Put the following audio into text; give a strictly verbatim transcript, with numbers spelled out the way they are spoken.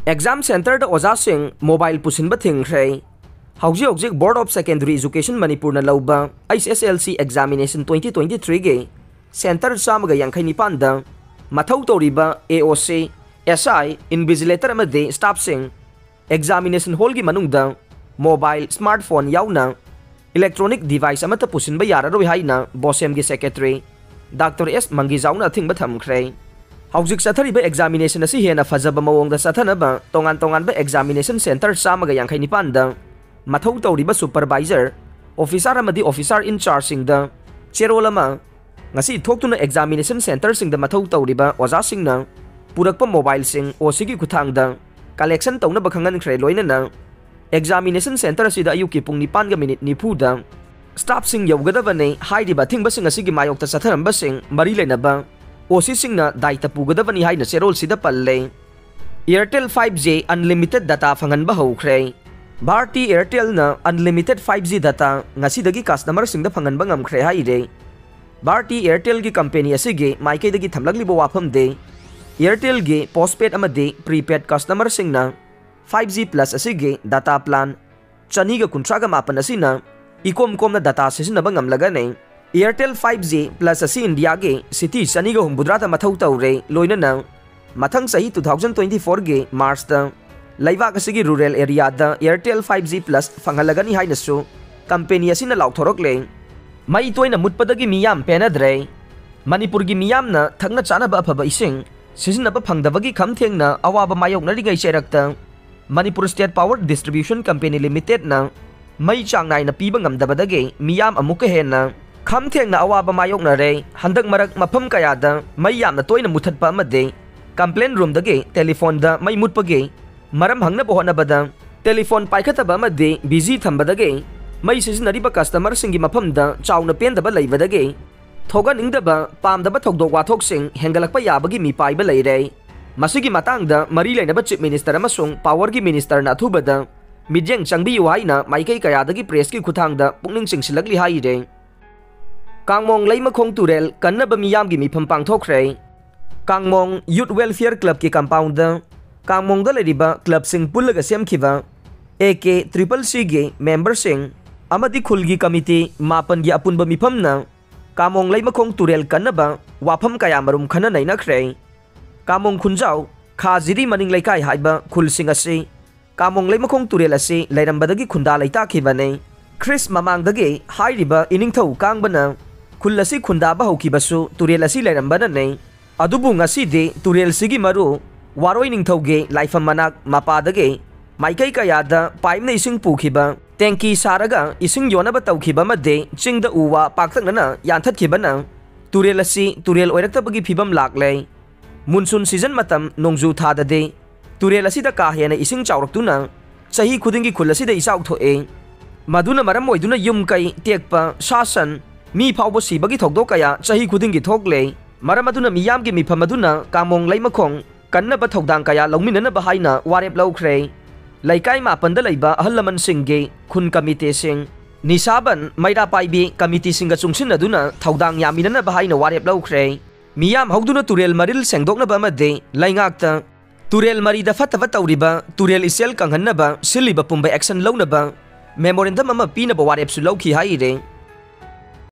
Exam centreꯗ ꯑꯣꯖꯥꯁꯤꯡ mobile ꯄꯨꯁꯤꯟꯕ ꯊꯤꯡꯈ꯭ꯔꯦ꯫ ꯍꯧꯖꯤꯛ ꯍꯧꯖꯤꯛ Board of Secondary Education ꯃꯅꯤꯄꯨꯔꯅ ꯂꯧꯕ H S L C examination twenty twenty-threeꯒꯤ centre ꯆꯥꯝꯃꯒ ꯌꯥꯡꯈꯩ ꯅꯤꯄꯥꯟꯗ ꯃꯊꯧ ꯇꯧꯔꯤꯕ A O C, S I, invigilator ꯑꯃꯗꯤ staffꯁꯤꯡ examination hallꯒꯤ ꯃꯅꯨꯡꯗ mobile, smartphone ꯌꯥꯎꯅ electronic device ꯑꯃꯠꯇ ꯄꯨꯁꯤꯟꯕ ꯌꯥꯔꯔꯣꯏ ꯍꯥꯏꯅ BOSEMꯒꯤ secretary Doctor S ꯃꯪꯒꯤꯖꯥꯎꯅ ꯑꯊꯤꯡꯕ ꯊꯝꯈ꯭ꯔꯦ꯫ ꯍꯧꯖꯤꯛ ꯆꯠꯊꯔꯤꯕ examination ꯑꯁꯤ ꯍꯦꯟꯅ ꯐꯖꯕ ꯃꯑꯣꯡꯗ ꯆꯠꯊꯅꯕ ꯇꯣꯉꯥꯟ ꯇꯣꯉꯥꯟꯕ examination centre ꯆꯥꯝꯃꯒ ꯌꯥꯡꯈꯩ ꯅꯤꯄꯥꯟꯗ ꯃꯊꯧ ꯇꯧꯔꯤꯕ supervisor, officer ꯑꯃꯗꯤ officer in chargeꯁꯤꯡꯗ ꯆꯦꯔꯣꯜ ꯑꯃ, ꯉꯁꯤ ꯊꯣꯛꯇꯨꯅ examination centreꯁꯤꯡꯗ ꯃꯊꯧ ꯇꯧꯔꯤꯕ ꯑꯣꯖꯥꯁꯤꯡꯅ ꯄꯨꯔꯛꯄ mobileꯁꯤꯡ OCꯒꯤ ꯈꯨꯠꯊꯥꯡꯗ collection ꯇꯧꯅꯕ ꯈꯪꯍꯟꯈ꯭ꯔꯦ꯫ ꯂꯣꯏꯅꯅ examination centre ꯑꯁꯤꯗ ꯑꯌꯨꯛꯀꯤ ꯄꯨꯡ ꯅꯤꯄꯥꯟꯒ minute ꯅꯤꯐꯨꯗ staffꯁꯤꯡ ꯌꯧꯒꯗꯕꯅꯤ꯫ ꯍꯥꯏꯔꯤꯕ ꯑꯊꯤꯡꯕꯁꯤꯡ ꯑꯁꯤꯒꯤ ꯃꯥꯌꯣꯛꯇ ꯆꯠꯊꯔꯝꯕꯁꯤꯡ ꯃꯔꯤ ꯂꯩꯅꯕ OCꯁꯤꯡꯅ ꯗꯥꯏꯇ ꯄꯨꯒꯗꯕꯅꯤ ꯍꯥꯏꯅ ꯆꯦꯔꯣꯜꯁꯤꯗ ꯄꯜꯂꯦ꯫ Airtel five G unlimited data ꯐꯪꯍꯟꯕ ꯍꯧꯈ꯭ꯔꯦ꯫ Bharti Airtelꯅ unlimited five G data ꯉꯁꯤꯗꯒꯤ customerꯁꯤꯡꯗ ꯐꯪꯍꯟꯕ ꯉꯝꯈ꯭ꯔꯦ ꯍꯥꯏꯔꯦ꯫ Bharti Airtelꯒꯤ company ꯑꯁꯤꯒꯤ ꯃꯥꯏꯀꯩꯗꯒꯤ ꯊꯝꯂꯛꯂꯤꯕ ꯋꯥꯐꯝꯗꯤ, Airtelꯒꯤ postpaid ꯑꯃꯗꯤ prepaid customerꯁꯤꯡꯅ five G plus ꯑꯁꯤꯒꯤ data plan ꯆꯅꯤꯒ ꯀꯨꯟꯊ꯭ꯔꯥꯒ ꯃꯥꯄꯟ ꯑꯁꯤꯅ ꯏꯀꯣꯝ ꯀꯣꯝꯅ data ꯁꯤꯖꯤꯟꯅꯕ ꯉꯝꯂꯒꯅꯤ꯫ Airtel five G plus ꯑꯁꯤ ꯏꯟꯗꯤꯌꯥꯒꯤ city ꯆꯅꯤꯒ ꯍꯨꯝꯐꯨꯇꯔꯥꯗ ꯃꯊꯧ ꯇꯧꯔꯦ, ꯂꯣꯏꯅꯅ ꯃꯊꯪ ꯆꯍꯤ two thousand twenty-fourꯒꯤ Marchꯇ ꯂꯩꯕꯥꯛ ꯑꯁꯤꯒꯤ rural areaꯗ Airtel five G plus ꯐꯪꯍꯜꯂꯒꯅꯤ ꯍꯥꯏꯅꯁꯨ company ꯑꯁꯤꯅ ꯂꯥꯎꯊꯣꯔꯛꯂꯦ꯫ ꯃꯩ ꯇꯣꯏꯅ ꯃꯨꯠꯄꯗꯒꯤ ꯃꯤꯌꯥꯝ ꯄꯦꯟꯅꯗ꯭ꯔꯦ꯫ ꯃꯅꯤꯄꯨꯔꯒꯤ ꯃꯤꯌꯥꯝꯅ ꯊꯛꯅ ꯆꯥꯅꯕ ꯑꯐꯕ ꯏꯁꯤꯡ ꯁꯤꯖꯤꯟꯅꯕ ꯐꯪꯗꯕꯒꯤ ꯈꯝ ꯊꯦꯡꯅ ꯑꯋꯥꯕ ꯃꯥꯌꯣꯛꯅꯔꯤꯉꯩ ꯆꯩꯔꯛꯇ Manipur State Power Distribution Company Limitedꯅ ꯃꯩ ꯆꯥꯡ ꯅꯥꯏꯅ ꯄꯤꯕ ꯉꯝꯗꯕꯗꯒꯤ ꯃꯤꯌꯥꯝ ꯑꯃꯨꯛꯀ ꯍꯦꯟꯅ ꯈꯝ ꯊꯦꯡꯅ ꯑꯋꯥꯕ ꯃꯥꯌꯣꯛꯅꯔꯦ꯫ ꯍꯟꯗꯛ ꯃꯔꯛ ꯃꯐꯝ ꯀꯌꯥꯗ ꯃꯩ ꯌꯥꯝꯅ ꯇꯣꯏꯅ ꯃꯨꯊꯠꯄ ꯑꯃꯗꯤ complaint roomꯗꯒꯤ telephoneꯗ ꯃꯩ ꯃꯨꯠꯄꯒꯤ ꯃꯔꯝ ꯍꯪꯅꯕ ꯍꯣꯠꯅꯕꯗ telephone ꯄꯥꯏꯈꯠꯇꯕ ꯑꯃꯗꯤ busy ꯊꯝꯕꯗꯒꯤ ꯃꯩ ꯁꯤꯖꯤꯟꯅꯔꯤꯕ customerꯁꯤꯡꯒꯤ ꯃꯐꯝꯗ ꯆꯥꯎꯅ ꯄꯦꯟꯗꯕ ꯂꯩꯕꯗꯒꯤ ꯊꯣꯛꯍꯟꯅꯤꯡꯗꯕ ꯄꯥꯝꯗꯕ ꯊꯧꯗꯣꯛ ꯋꯥꯊꯣꯛꯁꯤꯡ ꯍꯦꯟꯒꯠꯂꯛꯄ ꯌꯥꯕꯒꯤ ꯃꯤꯄꯥꯏꯕ ꯂꯩꯔꯦ꯫ ꯃꯁꯤꯒꯤ ꯃꯇꯥꯡꯗ ꯃꯔꯤ ꯂꯩꯅꯕ Chief Minister ꯑꯃꯁꯨꯡ Powerꯒꯤ Ministerꯅ ꯑꯊꯨꯕꯗ ꯃꯤꯠꯌꯦꯡ ꯆꯪꯕꯤꯌꯨ ꯍꯥꯏꯅ ꯃꯥꯏꯀꯩ ꯀꯌꯥꯗꯒꯤ pressꯀꯤ ꯈꯨꯠꯊꯥꯡꯗ ꯄꯨꯛꯅꯤꯡ ꯆꯤꯡꯁꯤꯜꯂꯛꯂꯤ ꯍꯥꯏꯔꯦ꯫ ꯀꯥꯡꯃꯣꯡ ꯂꯩꯃꯈꯣꯡ ꯇꯨꯔꯦꯜ ꯀꯟꯅꯕ ꯃꯤꯌꯥꯝꯒꯤ ꯃꯤꯐꯝ ꯄꯥꯡꯊꯣꯛꯈ꯭ꯔꯦ꯫ ꯀꯥꯡꯃꯣꯡ Youth Welfare Clubꯀꯤ compoundꯗ ꯀꯥꯃꯣꯡꯗ ꯂꯩꯔꯤꯕ clubꯁꯤꯡ ꯄꯨꯜꯂꯒ ꯁꯦꯝꯈꯤꯕ A K triple Cꯒꯤ memberꯁꯤꯡ ꯑꯃꯗꯤ ꯈꯨꯜꯒꯤ committee ꯃꯥꯄꯟꯒꯤ ꯑꯄꯨꯟꯕ ꯃꯤꯐꯝꯅ ꯀꯥꯃꯣꯡ ꯂꯩꯃꯈꯣꯡ ꯇꯨꯔꯦꯜ ꯀꯟꯅꯕ ꯋꯥꯐꯝ ꯀꯌꯥ ꯃꯔꯨꯝ ꯈꯟꯅ ꯅꯩꯅꯈ꯭ꯔꯦ꯫ ꯀꯥꯃꯣꯡ ꯈꯨꯟꯖꯥꯎ, ꯈꯥꯖꯤꯔꯤ ꯃꯅꯤꯡ ꯂꯩꯀꯥꯏ ꯍꯥꯏꯕ ꯈꯨꯜꯁꯤꯡ ꯑꯁꯤ ꯀꯥꯃꯣꯡ ꯂꯩꯃꯈꯣꯡ ꯇꯨꯔꯦꯜ ꯑꯁꯤ ꯂꯩꯔꯝꯕꯗꯒꯤ ꯈꯨꯟꯗꯥ ꯂꯩꯇꯥꯈꯤꯕꯅꯤ꯫ ꯈ꯭ꯔꯤꯁ ꯃꯃꯥꯡꯗꯒꯤ ꯍꯥꯏꯔꯤꯕ ꯏꯅꯤꯡꯊꯧ ꯀꯥꯡꯕꯅ ꯈꯨꯜ ꯑꯁꯤ ꯈꯨꯟꯗꯥꯕ ꯍꯧꯈꯤꯕꯁꯨ ꯇꯨꯔꯦꯜ ꯑꯁꯤ ꯂꯩꯔꯝꯕꯅꯅꯤ꯫ ꯑꯗꯨꯕꯨ ꯉꯁꯤꯗꯤ ꯇꯨꯔꯦꯜꯁꯤꯒꯤ ꯃꯔꯨ ꯋꯥꯔꯣꯏ ꯅꯤꯡꯊꯧꯒꯤ ꯂꯥꯏꯐꯝ ꯃꯅꯥꯛ ꯃꯄꯥꯗꯒꯤ ꯃꯥꯏꯀꯩ ꯀꯌꯥꯗ pipeꯅ ꯏꯁꯤꯡ ꯄꯨꯈꯤꯕ, tank ꯁꯥꯔꯒ ꯏꯁꯤꯡ ꯌꯣꯟꯅꯕ ꯇꯧꯈꯤꯕ ꯑꯃꯗꯤ ꯆꯤꯡꯗ ꯎ ꯋꯥ ꯄꯥꯛꯇꯛꯅꯅ ꯌꯥꯟꯊꯠꯈꯤꯕꯅ ꯇꯨꯔꯦꯜ ꯑꯁꯤ ꯇꯨꯔꯦꯜ ꯑꯣꯏꯔꯛꯇꯕꯒꯤ ꯐꯤꯕꯝ ꯂꯥꯛꯂꯦ꯫ Monsoon season ꯃꯇꯝ ꯅꯣꯡꯖꯨ ꯊꯥꯗꯗꯤ ꯇꯨꯔꯦꯜ ꯑꯁꯤꯗ ꯀꯥ ꯍꯦꯟꯅ ꯏꯁꯤꯡ ꯆꯥꯎꯔꯛꯇꯨꯅ ꯆꯍꯤ ꯈꯨꯗꯤꯡꯒꯤ ꯈꯨꯜ ꯑꯁꯤꯗ ꯏꯆꯥꯎ ꯊꯣꯛꯏ꯫ ꯃꯗꯨꯅ ꯃꯔꯝ ꯑꯣꯏꯗꯨꯅ ꯌꯨꯝ ꯀꯩ ꯇꯦꯛꯄ, ꯁꯥ ꯁꯟ, ꯃꯤ ꯐꯥꯎꯕ ꯁꯤꯕꯒꯤ ꯊꯧꯗꯣꯛ ꯀꯌꯥ ꯆꯍꯤ ꯈꯨꯗꯤꯡꯒꯤ ꯊꯣꯛꯂꯦ꯫ ꯃꯔꯝ ꯑꯗꯨꯅ ꯃꯤꯌꯥꯝꯒꯤ ꯃꯤꯐꯝ ꯑꯗꯨꯅ ꯀꯥꯃꯣꯡ ꯂꯩꯃꯈꯣꯡ ꯀꯟꯅꯕ ꯊꯧꯗꯥꯡ ꯀꯌꯥ ꯂꯧꯃꯤꯟꯅꯅꯕ ꯍꯥꯏꯅ ꯋꯥꯔꯦꯞ ꯂꯧꯈ꯭ꯔꯦ꯫ ꯂꯩꯀꯥꯏ ꯃꯥꯄꯟꯗ ꯂꯩꯕ ꯑꯍꯜ ꯂꯃꯟꯁꯤꯡꯒꯤ ꯈꯨꯟ committeeꯁꯤꯡ, ꯅꯤꯁꯥꯕꯟ, ꯃꯩꯔꯥ ꯄꯥꯏꯕꯤ committeeꯁꯤꯡꯒ ꯆꯨꯡꯁꯤꯟꯅꯗꯨꯅ ꯊꯧꯗꯥꯡ ꯌꯥꯝꯃꯤꯟꯅꯅꯕ ꯍꯥꯏꯅ ꯋꯥꯔꯦꯞ ꯂꯧꯈ꯭ꯔꯦ꯫ ꯃꯤꯌꯥꯝ ꯍꯧꯗꯨꯅ ꯇꯨꯔꯦꯜ ꯃꯔꯤꯜ ꯁꯦꯡꯗꯣꯛꯅꯕ ꯑꯃꯗꯤ ꯂꯩꯉꯥꯛꯇ ꯇꯨꯔꯦꯜ ꯃꯔꯤꯗ ꯐꯠꯇꯕ ꯇꯧꯔꯤꯕ ꯇꯨꯔꯦꯜ ꯏꯆꯦꯜ ꯀꯪꯍꯟꯅꯕ ꯁꯤꯜꯂꯤꯕ ꯄꯨꯝꯕ action ꯂꯧꯅꯕ memorandum ꯑꯃ ꯄꯤꯅꯕ ꯋꯥꯔꯦꯞꯁꯨ ꯂꯧꯈꯤ ꯍꯥꯏꯔꯦ꯫